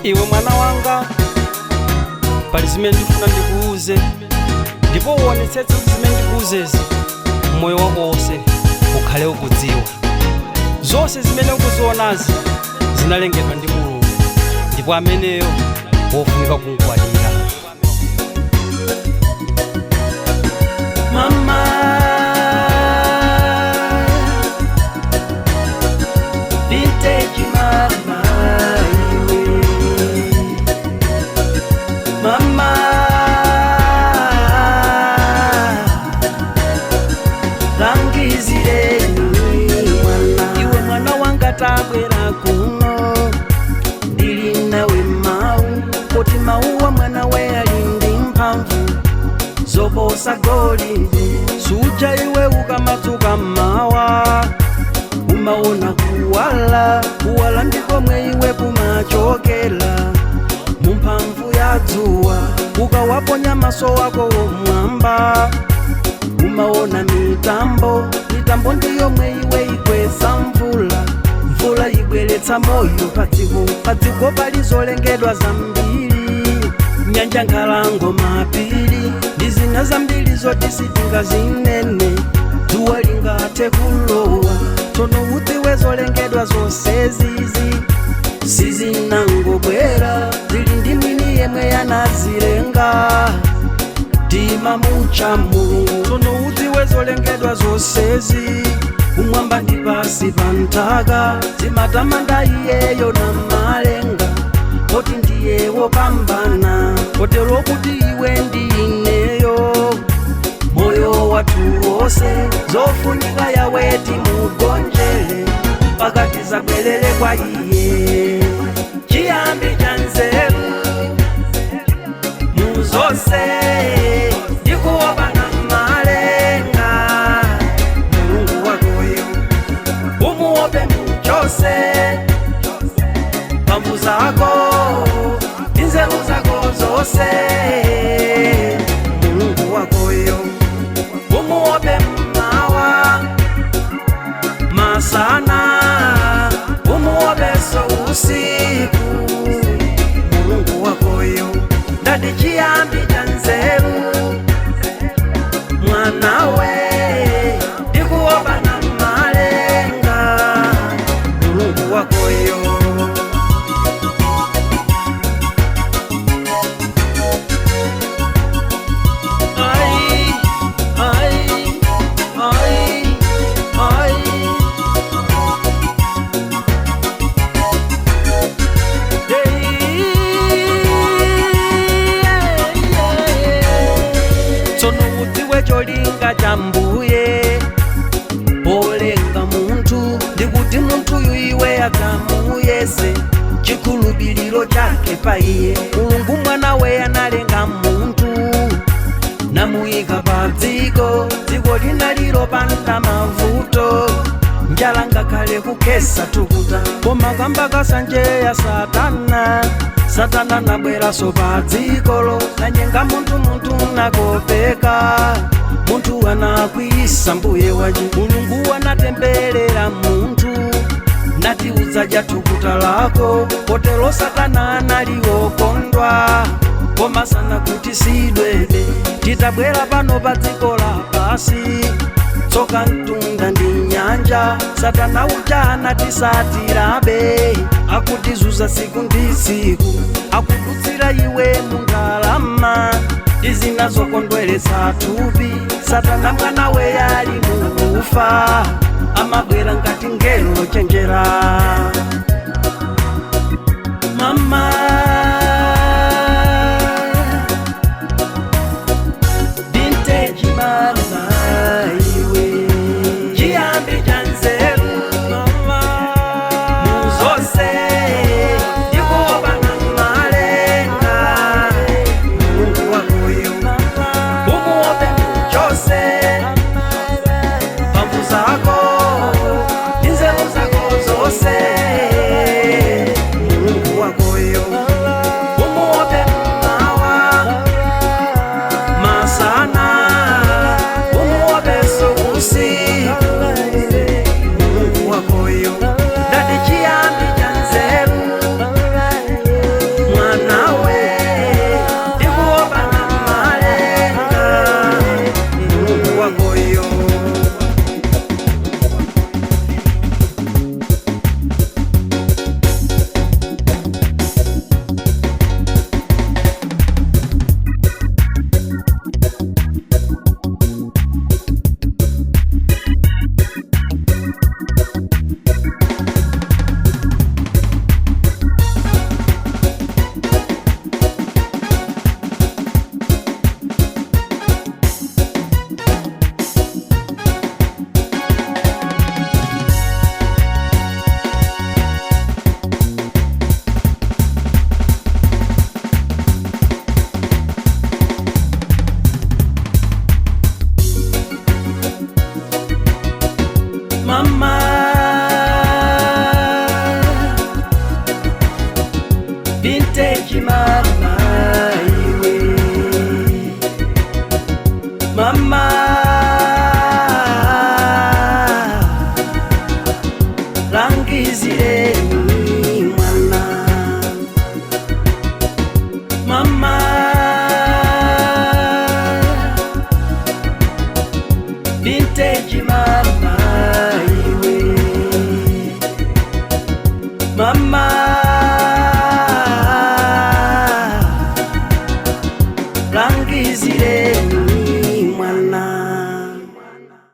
Iwe mwana wanga, pali zimene ndifuna ndikuuze, ndipo uonetsetse kuti zimene ndikuuzezi moyo wako wonse ukhale ukudziwa. Zonse zimene ukuzionazi zinalengedwa ndi Mulungu, ndipo ameneyo wofunika kumugwadira. Mama, vintage mama, iwe. Mama, langizireni mwana. Iwe mwana wanga tabwera kuno, ndili nawe mau, poti mauwa mwana we ali ndi mphamvu zoposa golide. Suja iwe ukamadzuka mmawa umaona kuwala, kuwala ndikomwe iwe kumachokera mumphamvu ya dzuwa. Ukawaponya maso wako womwamba umaona mitambo, mitambo ndiyomwe iwe ikweza mvula, mvula ibweretsa moyo padziko. Padziko pali zolengedwa zambiri, nyanja, nkhalango, mapiri ndi zina zambiri zoti sitingazinene. Dzuwa lingathe kulowa, tsono udziwe zolengedwa zonse zizi sizinangobwera, zili ndi mwini yemwe anazilenga, timamucha Mulungu. Tsono udziwe zolengedwa zonsezi kumwamba ndi pasi pa nthaka zimatamanda iyeyo na malenga, poti ndiye wopambana, kotero kuti iwe ndi ineyo moyo wathu wonse zofunika yawe timugonjere, pakati zabwerere kwa iye. Chiyambi cha nzeru muzonse ndikuopa na malenga, Mulungu wakoyo umuope muchose mphamvu zako ndi nzeru zako zonse. Mulungu wakoyo umuope mmawa masana, umuopeso usiku. Mulungu wakoyo ndati chiyambi cha nzeru mwanawe ndikuopa na malenga, Mulungu wakoyo. Ai, ai, ai, ai. Tsono udziwe cholinga cha mbuye polenga munthu, ndikuti munthuyu iwe adzamuyese chikhulupiriro chake pa iye. Mulungu mwana we analenga munthu namuyika pa dziko, dziko linaliro panda mavuto, njala ngakhale kukhesa thukuta, koma kamba kasanje ya satana, satana nabweraso pa dzikolo nanyenga munthu, munthu nakopeka, munthu anakwiyisa mbuye wace. Mulungu anatemberera munthu nati udzadya thukuta lako, kotero satana analikondwa, koma sanakutisidwebe. Titabwera pano pa dziko lapasi, tsoka mtunda ndi nyanja, satana uja anatisatirabe, akutizuza siku ndi siku, akudutsira iwe mundalama ndi zina zokondweretsa thupi. Satana mwana we ali mukufa, amabwera ngati ngelo chenjera. Mama, vintage mama, iwe chiyambi cha nzeru muzonse ndikuopa na malenga, Mulungu wakoyo umuope muchose mphamvu zako ndi nzeru zako zonse. Mulungu wakoyo Mama, vintage mama iwe. Mama, langizireni mwana. Mama, vintage mama iwe. Mama.